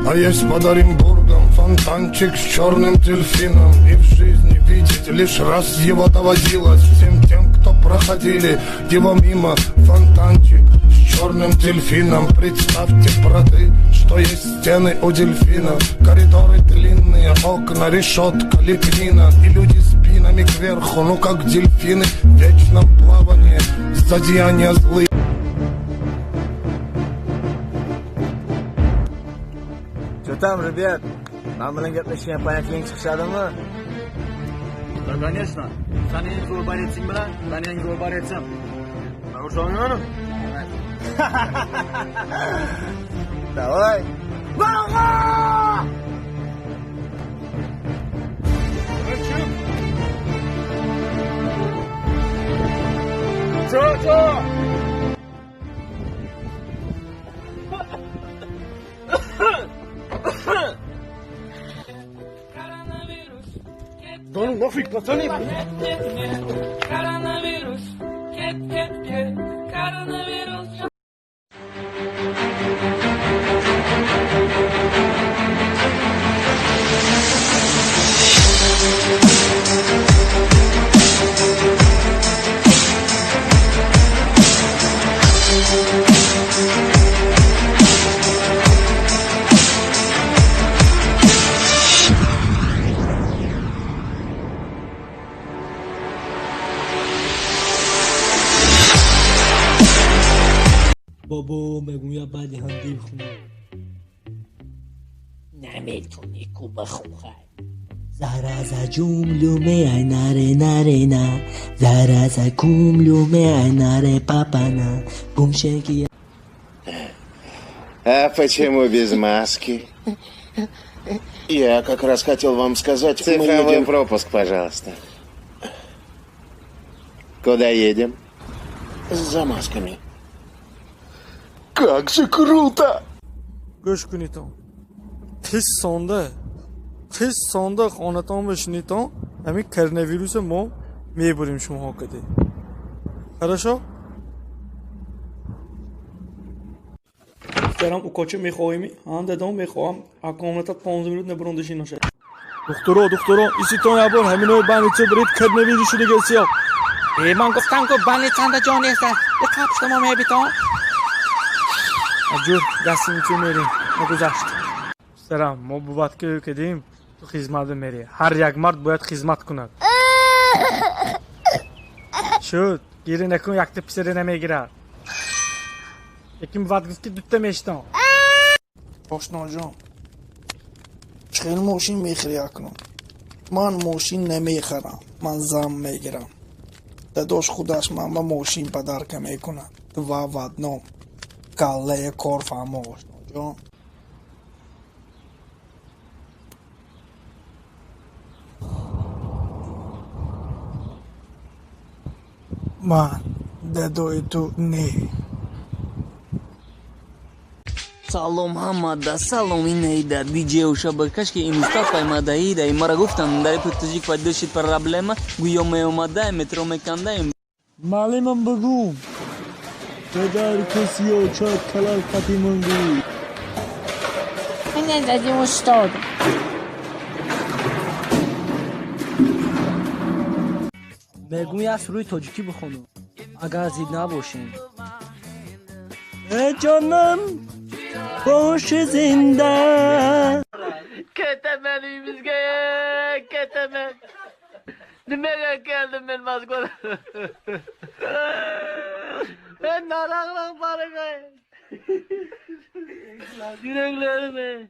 А есть под Оренбургом фонтанчик с черным дельфином. И в жизни видеть лишь раз его доводилось всем тем, кто проходили его мимо. Фонтанчик с черным дельфином. Представьте, браты, что есть стены у дельфина, коридоры длинные, окна, решетка, лепнина. И люди спинами кверху, ну как дельфины в вечном плавании, зодеяния злые. Что там, ребят? Man bilan gaplashgan paytling chiqishadimi? Да, конечно. San eng zo'r борец ing bilan men eng zo'r борец im. Man ursa. Давай. Bag'a! Чо-чо! Да ну нафиг, пацаны! Коронавирус, ket ket ket, коронавирус. Бобо мегӯяд, баъди ҳамди бихонам. Наметонӣ ку, бихонхай. Зараза ҷумлюме ай наре нарена, зараза кумлюме ай наре папана гумшеки. А почему без маски? Я как раз хотел вам сказать. Цифровой Мы едем. пропуск, пожалуйста. Куда едем? За масками. Как же круто! Гӯш кунитон, тез сонда, тез сонда хонатон бишинитон. Ҳамин коронавируса мо мебурем шумоҳо каде. Хорошо? Духтарам, укоча мехоҳӣ? Ҳам, дадом, мехоҳам. Акомната 15 минут набурондаши нашад. Духтуро, духтуро, иситон, ябор ҳаминои больница буред, коронавирус шудага сиёҳ. Э, ман гуфтам ку, больница нда ҷо нест, иқаб шумо мебитон. Аҷур гастиницу мерем, нагузашт. Писарам, мо бувад ки кадим, ту хизмат мерӣ. Ҳар як мард бояд хизмат кунад. Шуд, гири накун, якта писаре намегирад. Лекин бувад гуфт, ки дута мештон. Ошноҷон, чӣ хел мошин мехӯри акнун? Ман мошин намехарам, ман зам мегирам. Дадош худаш ман ба мошин подарка мекунад, два в одном. Каллаи кор фаҳмо, ошноҷон. Ман дадои ту не. Салом ҳамада, салом, инаида диҷеу шабакаш, ки имрӯзта паймадаида. Мара гуфтам, дар таҷик пайдо шид проблема, гӯё меомада метро мекандаем. Маълимам бигӯм, падар каси очад калал қати мондӣ. Ине дади устод. Мегӯм, як суруди тоҷикӣ бихонам, агар зид набошем. Э, ҷонам, боши зинда. Ketaman uyimizga, ketaman. Nimaga keldim men Moskvadan? Men noroqlik bor. Yuraklarim.